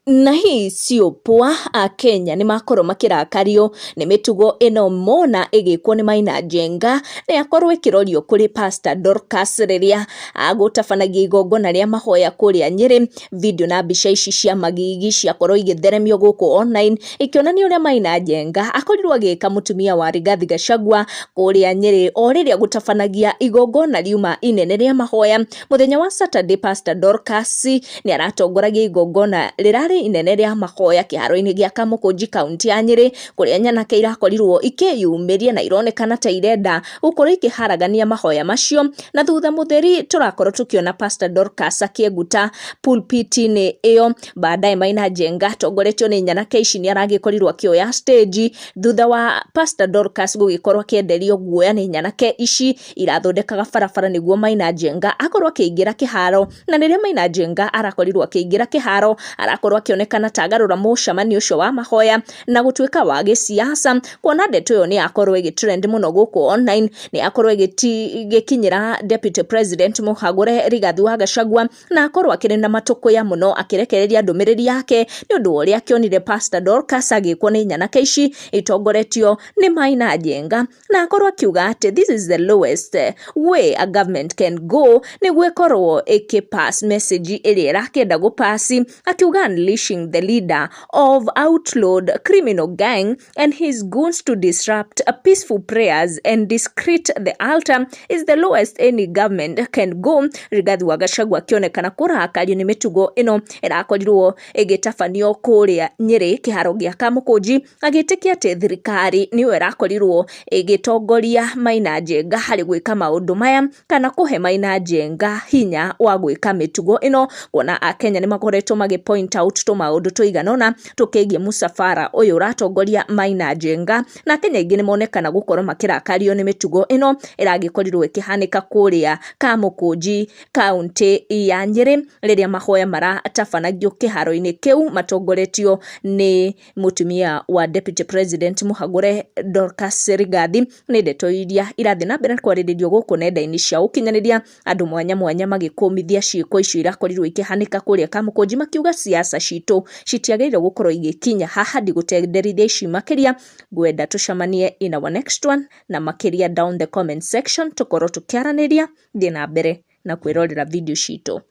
Na hii sio poa. Akenya nĩ makorwo makĩrakario nĩ mĩtugo ĩno mona ĩgĩkwo nĩ Maina Njenga, na yakorwo ĩkĩrorio kũrĩ Pastor Dorcas rĩrĩa agũtabanagia igongona rĩa mahoya kũrĩa Nyĩrĩ. Video na mbica ici cia magigi ciakorwo igĩtheremio gũkũ online, ikĩonania ũrĩa Maina Njenga akorirwo agĩka mũtumia wa Rigathi Gachagua kũrĩa Nyĩrĩ o rĩrĩa gũtabanagia igongona riuma inene rĩa mahoya mũthenya wa Saturday. Pastor Dorcas nĩ aratongoragia igongona rĩrarĩ inene rĩa mahoya kĩharo-inĩ gĩa Kamũkũnji, kaunti ya Nyĩrĩ, kũrĩa nyanake irakorirwo ikĩyumĩria na ironekana ta irenda gũkorwo ikĩharagania mahoya macio. Na thutha mũtheri tũrakorwo tũkĩona Pastor Dorcas akĩenguta pulpit-inĩ ĩyo. Baadaye Maina Njenga atongoretio nĩ nyanake ici nĩ aragĩkorirwo akĩoya stage thutha wa Pastor Dorcas gũgĩkorwo akĩenderio guoya nĩ nyanake ici irathondekaga barabara nĩguo Maina Njenga akorwo akĩingĩra kĩharo. Na rĩrĩa Maina Njenga arakorirwo akĩingĩra kĩharo, arakorwo akĩonekana ta agarũra mũcemanio ũcio wa mahoya na gũtuĩka wa gĩsiasa. Kuona ndeto ĩyo nĩ yakorwo ĩgĩtrend mũno gũkũ online, nĩ yakorwo ĩgĩkinyĩra Deputy President mũhagũre Rigathi wa Gachagua, na akorwo akĩrĩ na matũkũya mũno akĩrekereria ndũmĩrĩri yake nĩ ũndũ wa ũrĩa akĩonire Pastor Dorcas agĩkwo nĩ nyanake ici itongoretio nĩ Maina Njenga, na akorwo akiuga atĩ this is the lowest way a government can go nĩguo ĩkorwo ĩkĩpass message ĩrĩa ĩrakĩenda gũpass. Akiuga unleashing the leader of outlawed criminal gang and his goons to disrupt peaceful prayers and desecrate the altar is the lowest any government can go. Rigathi wa Gachagua akĩonekana kũrakario nĩ mĩtugo ĩno ĩrakorirwo ĩgĩtabanio kũrĩa Nyĩrĩ kĩharo gĩa Kamũkũnji, agĩtĩkia atĩ thirikari nĩyo ĩrakorirwo ĩgĩtongoria Maina Njenga harĩ gwĩka maũndũ maya, kana kũhe Maina Njenga hinya wa gwĩka mĩtugo ĩno, kuona Akenya nĩ makoretwo magĩ point out tũmaũndũ tũigana ũna tũkĩgiĩ mũcabara ũyũ ũratongoria Maina Njenga. Na Akenya aingĩ nĩ monekana gũkorwo makĩrakario nĩ mĩtugo ĩno ĩragĩkorirwo ĩkĩhanĩka kũrĩa Kamũkũnji, kaunti ya Nyĩrĩ, rĩrĩa mahoya maratabanagio kĩharo-inĩ kĩu matongoretio nĩ mũtumia wa Deputy President mũhagũre Dorcas Rigathi. Nĩ ndeto iria irathiĩ na mbere kwarĩrĩrio gũkũ nenda-inĩ cia ũkinyanĩria, andũ mwanya mwanya magĩkũmithia ciĩko icio irakorirwo ikĩhanĩka kũrĩa Kamũkũnji, makiuga siasa citũ citiagĩrĩire gũkorwo igĩkinya haha. Ndigũtenderithia ici makĩria, ngwenda tũcemanie in our next one, na makĩria down the comment section tũkorwo tũkĩaranĩria. Thiĩ na mbere na kwĩrorera video citũ.